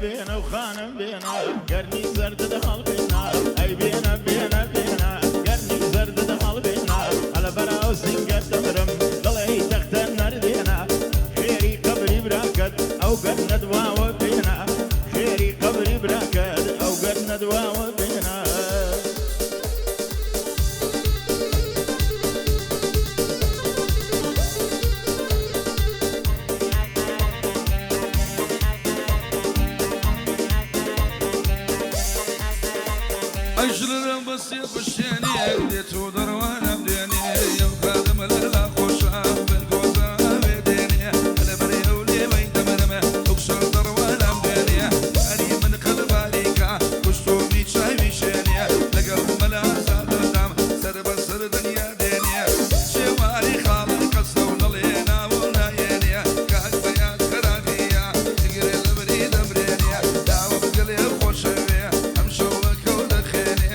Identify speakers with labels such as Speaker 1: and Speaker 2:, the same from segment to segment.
Speaker 1: بێنە و خانم بێنە، گەرمی زەردت هەڵبێنە. ئەی بێنە بێنە بێنە، گەرمی زەردت هەڵبێنە. ئەلە بەراو سینگە دەمرم، دڵێی تەختە نەردێنە. خێری قەبری براکەت ئەو گەرنەت واوە بێنە. خێری قەبری براکەت ئەو گەرنەت واوە بێنە.
Speaker 2: ئەژلرم بەسێ بشێنێ دێت و دەڕوانم دێنێ ئەو خادمە لەلا خۆشە بن گۆزە ئاوێ دێنێ لە بەرێ ئەو لێوەی دەمرمە ئەو شەڕ دەڕوانم دێنێ باری من قەلباریکە کوشتۆمی چاوی شێنێ لەگەڵ مەلا زادەدام سەر بە سەر دنیا دێنێ شێواری خاڵی قەسە و نەڵێ ناوە نایێنێ کاک بەیاد خەراقیە دگرێ لە بری دەمرێنێ داوە بگەلێ خۆشەوێ ئەم شەوەکە و دەخێنێ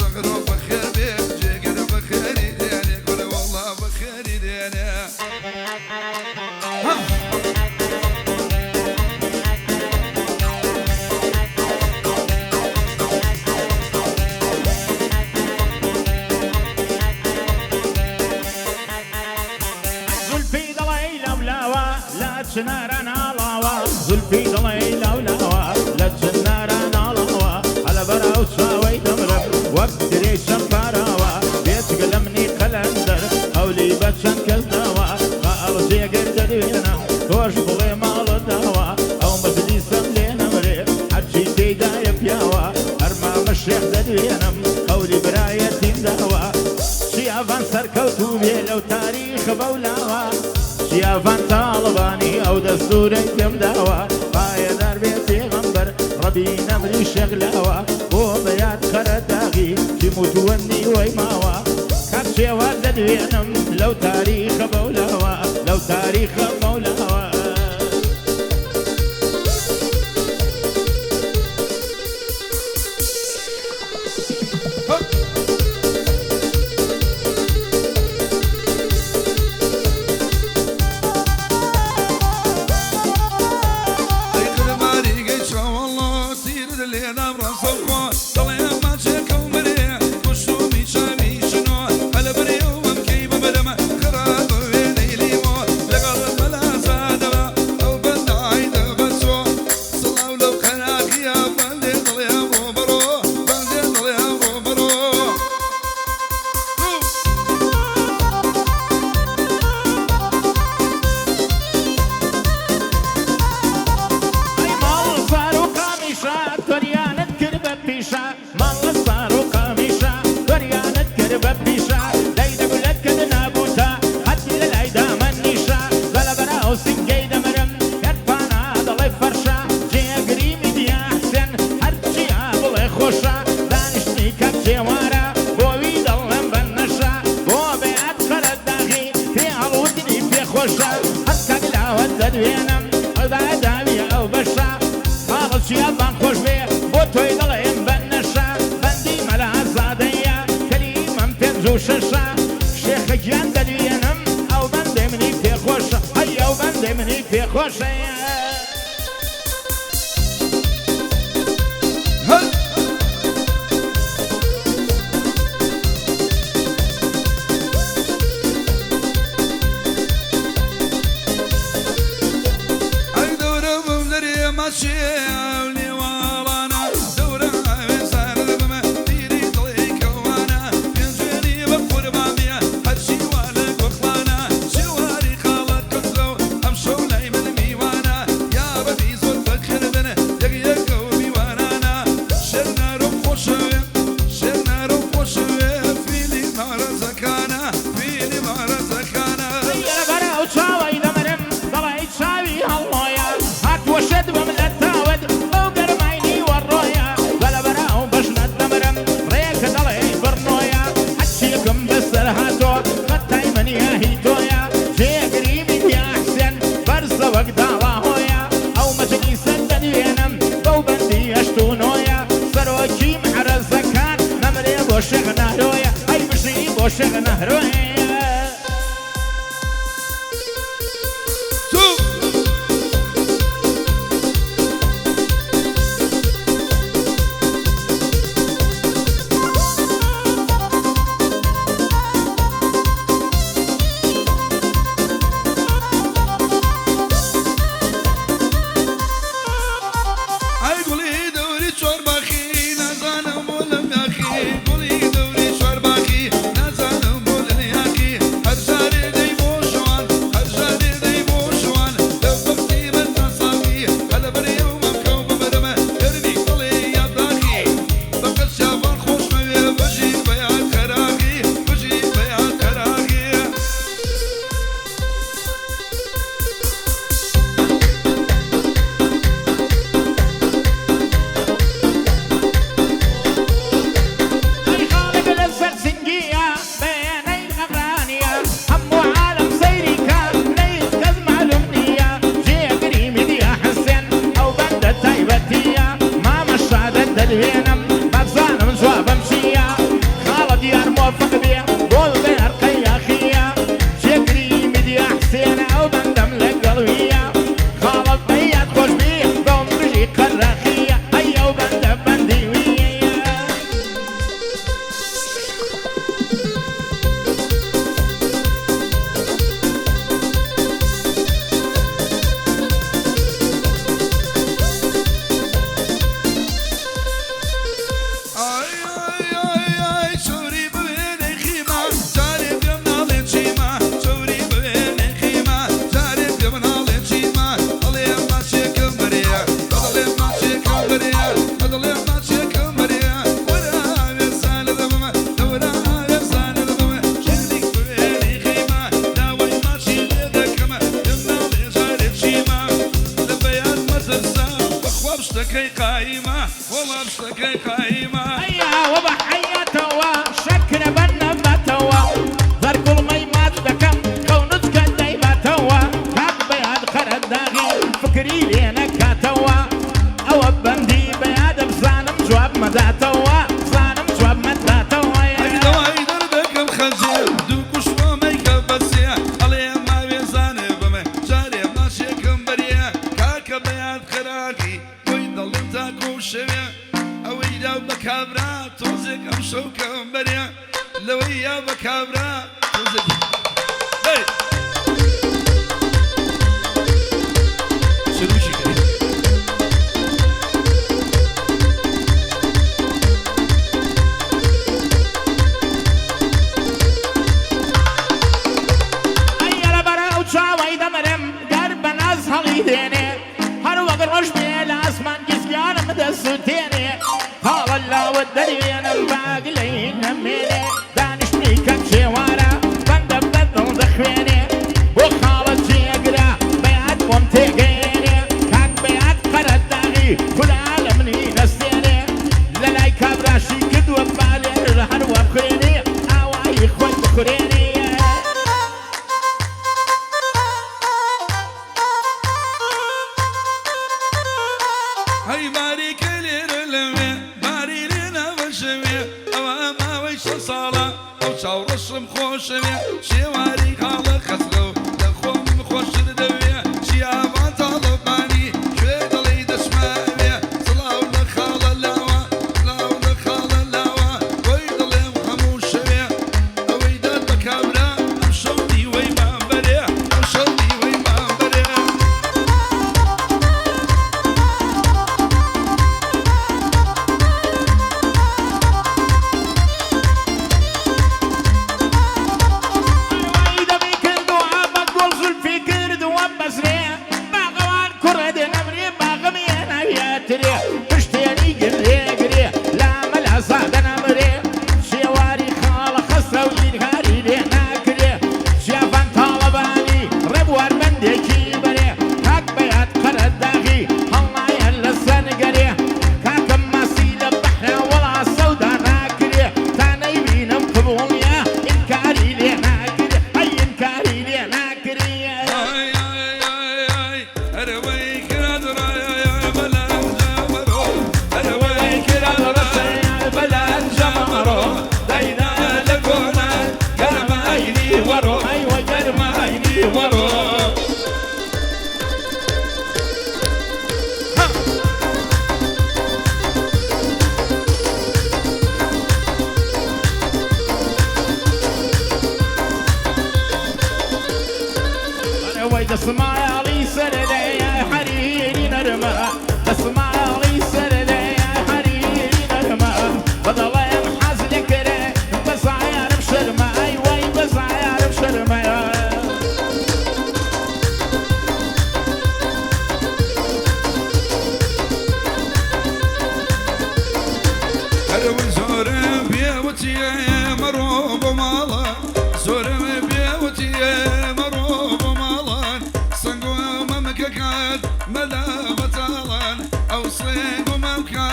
Speaker 2: ڕەغرۆ بەخێر بێ جێگر بەخێری دێنێ گوڵە وەڵا بەخێری دێنێ.
Speaker 1: زولفی دەڵێی لەولاوە لە چنارە ناڵاوە، زولفی دەڵێی لەولاوە لە چنارە ناڵاوە. هەلە بەراو چاوەی دەمرم وەک درێی شەمپاراوە، بێچگە لە منی قەلەندەر هەولی بە چەند کەس داوە. خاڵ جێگر دەدوێنم تۆش بڵێ ماڵت داوە، ئەو مەجلیسم لێ نەمرێ هەرچی تێیدایە پیاوە. هەر مامە شێخ دەدوێنم قەولی برایەتیم داوە. چیاڤان سەرکەوتوو بێ لەو تاریخ بەولاوە، چیاڤان تاڵبانی ئەو دەستورەی پێم داوە. پایەدار بێ پێغەمبەر ڕەبی نەمری شێخ لاوە، بۆ بەیاد قەرەداغی چیموتووە نیوەی ماوە. کاک شێوە دەدوێنم لەو تاریخە بەولاوە، لەو تاریخە بەولاوە.
Speaker 2: ئەی قربانی گەیشە وەڵڵا سیرت لێدام ڕاستەوخۆ دەڵێ ماچێکە و مرێ کوشتومی چاوی شنۆ هەلە برێ و ئەم کەی ببرمە خراپە وێنەی لیمۆ لەگەڵ مەلازادەوە ئەو بەندای دەبەچۆ سڵاو لەو قەراقیە بەندێ دڵێ بۆ بڕۆ بەندێ دڵێ بۆ بڕۆ.
Speaker 1: ئەی ماڵ سار و قامیشە تۆریانت کرد بە پیشە، ماڵ سار و قامیشە تۆریانت کرد بە پیشە. دەی دەگولەت کرد نابووتە هەت لە لای دامەن نیشە. بەلە بەراو سنگەی دەمرم هەرپانا دەڵێ فەرشە، جێگری میدیا حسێن هەرچیا بڵێ خۆشە. دانیشتنی کاک جێوارە بۆوی دەڵێم بەنەشە، بۆ بەیاد قەرەداغی پێ هەڵوتنی پێخۆشە. هەر کاک لاوە دەدوێنم ئەودا داوی ئەو بەشە، خاڵ چیاڤان خۆش بێ بۆ تۆی دەڵێم بەنەشە. بەندی مەلازادەیە کەلیمەم پێنج و شەشە، شێخە گیان دەدوێنم ئەو بەندێ منی پێخۆشە، ئەی ئەو بەندێ منی پێخۆشەیە.
Speaker 2: ئەی دەورە بم دەرێ ماچێ ئەو لێواڵانە دەورە ئاوێزارە بمە دیری دڵی کەوانە پێنجوێنی بە قوربان بێ هەرچی وا لە گۆخڵانە شێواری خاڵە قەزرە و ئەم شەو لای من میوانە یا ڕەبی زۆر فەخر بن یەک یەکە و میوانانە شێرنارم خۆشەوێ شێرنارم خۆشەوێ فیلی مارەزەکانە فیلی مارەزەکانە.
Speaker 1: لە بەراو چاوەی دەمرم دەڵێی چاوی هەڵڵۆیە، هات وەشت بم لە تاوت بەو گەرمای نیوەڕۆیە. بەلە بەراو بەژنەت دەمرم ڕێکە دەڵێی بڕنۆیە، هەرچیەکم بەسەر هاتۆ خەتای منیە هی تۆیە. جێگری میدیا حسێن بەرزە وەک داڵاهۆیە، ئەو مەجلیسە دەدوێنم بەو بەندی هەشت و نۆیە. سەرۆکی محرەزەکان نەمرێ بۆ شێخ نەهرۆیە، ئەی بژی بۆ شێخ نەهرۆیە.
Speaker 2: تو. قایمە، وەڵا شتەکەی قایمە.
Speaker 1: هەیا وە بە حەیاتەوە شەکرە بە نەباتەوە، زەرگوڵمەی ماچ دەکەم خەونوچکە دەیباتەوە، کاک بەیاد قەرەداغی فکری لێ نەکاتەوە، ئەوە بەندی بەیادە بزانم جواب مەداتەوە، بزانم جواب مەداتەوە.
Speaker 2: ئەی دەوای دەردەکەم خەجێ، دوو کوشتوە مەیکە بەسێ، ئەڵێ ماوێ زانێ بمێ جارێ ماچێکم بەرێ، کاکە بەیاد قەراغی بۆی دەڵێم تاکو شەوێ، ئەوەی دا بە کابرا تۆزێک ئەم شەوکەم بەرێ، لەوەی یا بە کابرا تۆزێک هەی سروشی کەی.
Speaker 1: ئەی لە بەرەو چاوەی دەمرم گەر بە ناز هەڵی دێنێ، هەر وەک ڕۆژ بێ لە ئاسمان گیسکیانم دەسووتێنێ، خاڵە لاوە دەروێنم باگلەی نەمێنێ، دانیشتنی کەم شێوارە بەندە بە دڵ دەخوێنێ، بۆ خاڵە جێگرە بەیاد بۆم تێگەیەنێ، کاک بەیاد قەرەداغی خودا لە منی نەستێنێ، لە لای کابراشی کردووە بالێر هەر وە بخوێنێ، ئاوایی خۆی بخورێنێ.
Speaker 2: هەی باریکە لێرە لەوێ، باری لێ ناوەشەوێ، ئەوە ماوەی 6 ساڵە ئەو چاوڕەشم خۆشەوێ، شێواری خاڵە خەسرەو لە خۆم خۆشتر دەوێ، چیاوان تاڵەبانی کوێ دڵی دەچماوێ، سڵاو لە خاڵە لاوە، سڵاو لە خاڵە لاوە، بۆی دڵێم هەموو شەوێ، ئەوەی داد بە کابرا ئەم شەو نیوەی مان بەرێ، ئەم شەو نیوەی مان بەرێ.
Speaker 1: ئەوەی دەمی کردووە بە گوڵ زولفی کردووە بەزرێ، باغەوان کوڕە دێنەمرێ باغم ناویاترێ، پشتێنی گرێ گرێ لامەلا زادە نەمرێ، شێواری خاڵە خەسرە و ئینکاری لێ ناکرێ، چیاڤان تاڵەبانی ڕێبوار بەندێکی بەرێ، کاک بەیاد قەرەداغی هەڵنایە لە سەنگەرێ، کاکەم ماسی لە بەحرە وەڵا سەودا ناکرێ، تا نەیبینم قبوڵ نییە ئینکاری لێ ناکرێ، ئەی ئینکاری لێ ناکرێ.
Speaker 2: ئای ئای ئای ئای هەرەوەی کراد ڕای بەلام جامەرۆ، هەرەوەی کراد ڕای بەلام جامەرۆ، داینا لە کۆنان گەرماینی وەڕۆ،
Speaker 1: ئەی وە
Speaker 2: گەرماینی وەڕۆ.
Speaker 1: ئەوەی دەسماڵی سەرەیە حەریری نەرمە، دەسماڵی سەرەیە حەریری نەرمە، بەدەڵێم حەز لێکرێ بەزایارم شەرمە، ئەی وەی بەزایارم شەرمە.
Speaker 2: هەرەوەی زۆرم پێوتیە مەڕۆ بۆ ماڵان، زۆرم پێوتیە مەڕۆ بۆ ماڵان، سنگ و مەمکەکات مەلا بەتاڵان، ئەو سنگ و مەمکە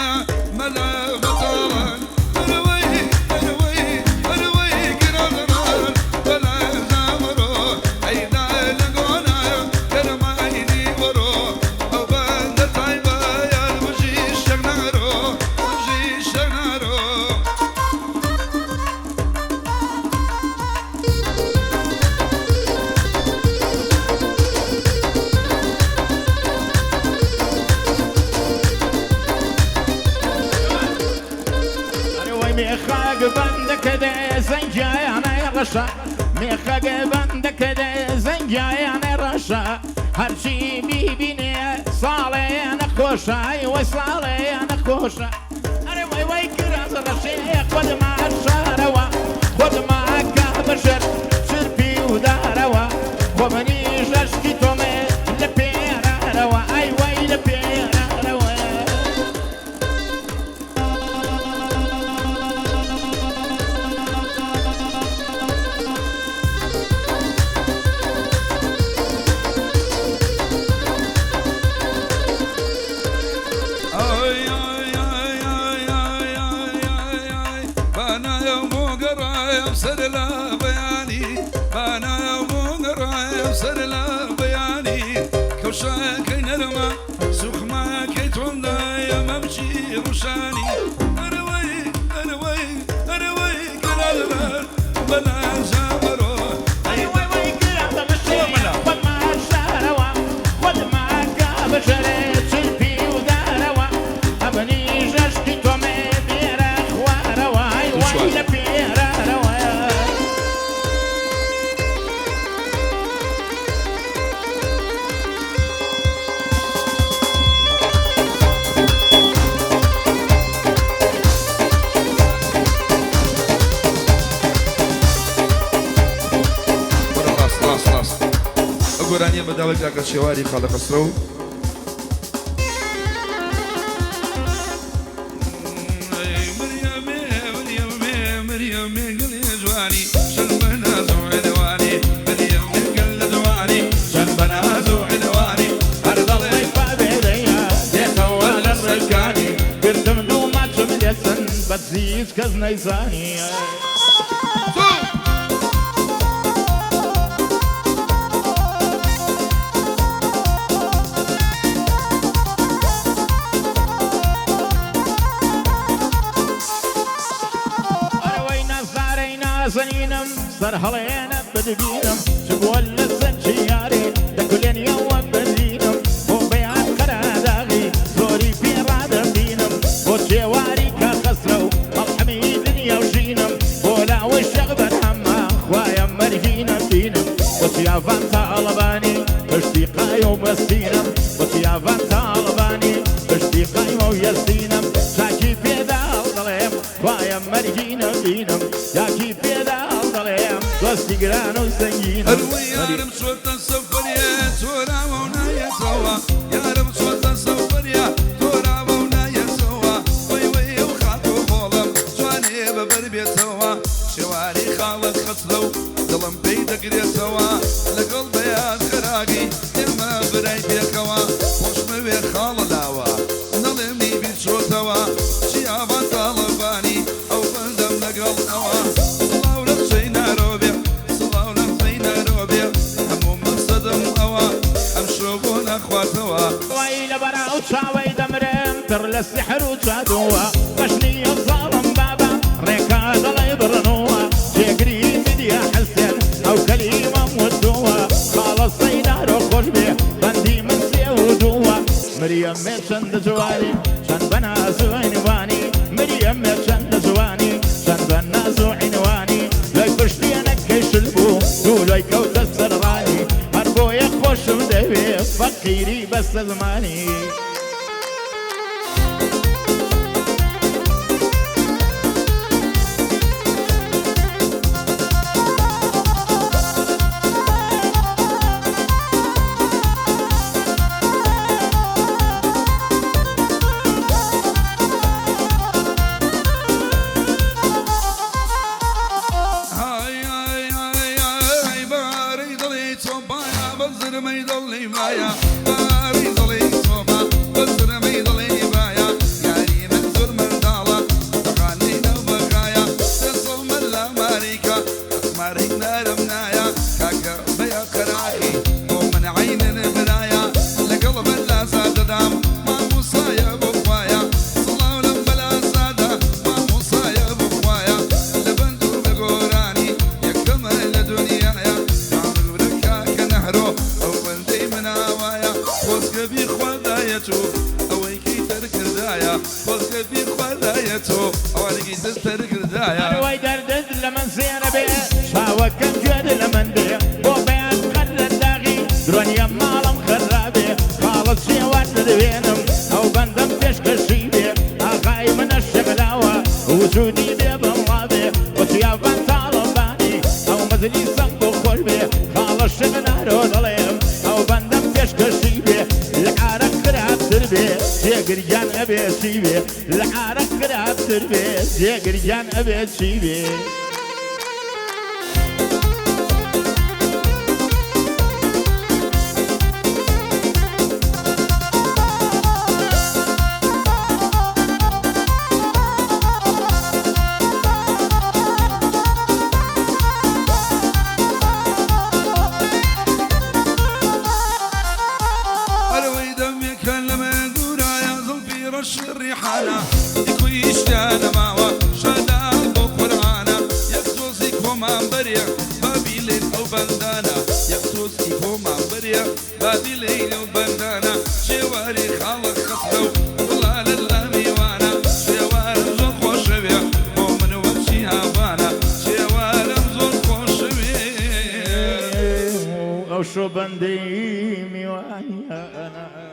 Speaker 2: مەلا بەتاڵان، هەرەوەی هەرەوەی هەرەوەی کرادڕان بەلا زامەرۆ، ئەیدا لە گۆنا گەرماینی وەرۆ، ئەو بەندە تایبەیان بژی شەغنارۆ، بژی شەغنارۆ.
Speaker 1: ئەوەی مێخاک بەندەکە دێ زەنگیانەی ڕەشە، مێخەک بەندەکە دێ زەنگیانەی ڕەشە، هەرچی بیبینێ ساڵێ نەخۆشە، ئەی وەی ساڵێ نەخۆشە. ئەرێ وەی وەی کراس ڕەشێ خۆتما شارەوە، خۆتما کە بەشەر چرپی و دارەوە، خۆ منیش ئەشکی تۆمێ لە پێرارەوە، ئەی وەی لە پێرارەوە.
Speaker 2: ئای سەر لە بەیانی بانایە بۆ گەڕایە سەر لە بەیانی کەوشەکەی نەرمە سوخمەکەی تۆندایە مەمچی ڕوشانی ئەرەوەی ئەرەوەی ئەرەوەی گەرالبەر بەناژە بەرۆ
Speaker 1: ئەی وەی وەی گران دەمشێ خۆت شارەوە خۆت ماکە بژەرێ چلپی و دارەوە ئەمنی ژەشتی تۆمێ بێرە خوارەوە ئەی وای لە پێرارەوە.
Speaker 2: وەرە ڕاست ڕاست ڕاست ئەو گۆرانیە بە داوای کاکە شێواری خاڵە خەسرەو. ئەی مریەمێ مریەمێ مریەمێ گڵێ جوانی چەند بە ناز و عینوانی مریەمێ گەل لە جوانی چەند بە ناز و عینوانی هەر دەڵێ
Speaker 1: دەڵێ پابێدەیە دێتەوە لە ڕێکانی گرتم دوو ماچم لێسن بەس هیچ کەس نەیزانی. ئەرەوەی نازارەی نازەنینم سەر هەڵێنە بدبینم چ بووە لە سەرچی یارێ دەکولێنیەوە بەزینم بۆ بەیان قەراداغی زۆری پێ ڕادەبینم بۆ چێواری کە خەسرە و مەڵحەمی دنیا و ژینم بۆ لاوەی شەق بەرهەمە خوایە مەرگی نەبینم بۆ چیاڤان تاڵەبانی پشتی قایم و بەستینم بۆ چیاڤان تاڵەبانی پشتی قایم و یەستینم چاکی پێدا و دەڵێم خوایە مەرگی نەبینم یاکی پێدا و دەڵێم دۆستی گران و زەنگینم.
Speaker 2: ئەروەی یارم چۆتە سەفەریە تۆراوە و نایەتەوە یارم چۆتە سەفەریە تۆراوە و نایەتەوە وەی وەی ئەو خاک و خۆڵم جوانێ بەبەر بێتەوە شێواری خاڵت خەسرە و دڵم پێی دەگرێتەوە لەگەڵ بەیان خەراگی ئێمە برای پێکەوە خۆشمەوێ خاڵە لاوە نەڵێمی بیرچۆتەوە چیاوان تاڵەبانی ئەو بەندەم لەگەڵ ئەوە سڵاو لە قسەی نارۆبێ سڵاو لە قسەی نارۆبێ هەموو مەقسەدم ئەوە ئەم شەو بۆ نەخواتەوە.
Speaker 1: وای لە بەراو چاوەی دەمرم پڕ لە سیحر و جادووە بەشنیە زاڵم بابا ڕێکا دەڵێ بڕنووە جێگری میدیا حەسێن ئەو کەلیمەم وتووە خاڵە سەینارۆ خۆش بێ بەندی من سێ و دووە مریەمێ چەندە جوانی چەند بە ناز و عینوانی مریەمێ چەندە جوانی چەند بە ناز و عینوانی لای پشتیەنەکەی شل بوو دوو لای کەوتە سەرڕانی هەر بۆیە خۆشم دەوێ فەقیری بەسە زمانی.
Speaker 2: های های های های بارەی دڵی چۆپایە بە زرمەی دڵی وایە بارەی دڵی چۆپا بە زرمەی دڵی وایە یاری من زۆر منداڵە دەخانەی نەوبەخایە دەسڵ من لە ماریکە ماریک نارم نایە کاکە بەیە قەراخی بۆ من عەینن برایە لەگەڵ بەلازادەدام مامۆسایە بۆ خوایە سڵاو لەم بەلازادە مامۆسایە بۆ خوایە لە بەند و بە گۆرانی یەکەمە لە دنیاە نامرورە کاکە نەهرۆ ئەو بەندەی مناوایە خۆزگە بیخواردایە تۆ ئەوەیکی تەرکردایە خۆزگە بیخواردایە تۆ ئەوانێکی تر تەرکردایە.
Speaker 1: ئەوەی دەردت لە من زیانە بێ چاوەکەم گوێت لە من بێ بۆ بەیان قەرە داغی درۆنیە ماڵم خەرابێ خاڵە چێوان دەدوێنم ئەو بەندەم پێشکەشی بێ ئاغای منە شەغلاوە وجودی بێ بەڵا بێ بۆ چیاوان تاڵەبانی ئەو مەجلیسم بۆ خۆش بێ خاڵە شەغنارۆ دەڵێم ئەو بەندەم پێشکەشی بێ لە عارەق خراپتر بێ جێگریان ئەبێ چی بێ لە عارەق خراپتر بێ جێگریان ئەبێ چی بێ.
Speaker 2: بەندانە یەک تۆزی بۆمان بەرێ با بیلێی لەو بەندانە شێواری خاڵە خەسرەو وڵا لە لا میوانە شێوارم زۆر خۆشەوێ بۆ من وەک چیابانە شێوارم زۆر خۆشەوێ.
Speaker 1: ئەو شۆبەندەی میوانیانە.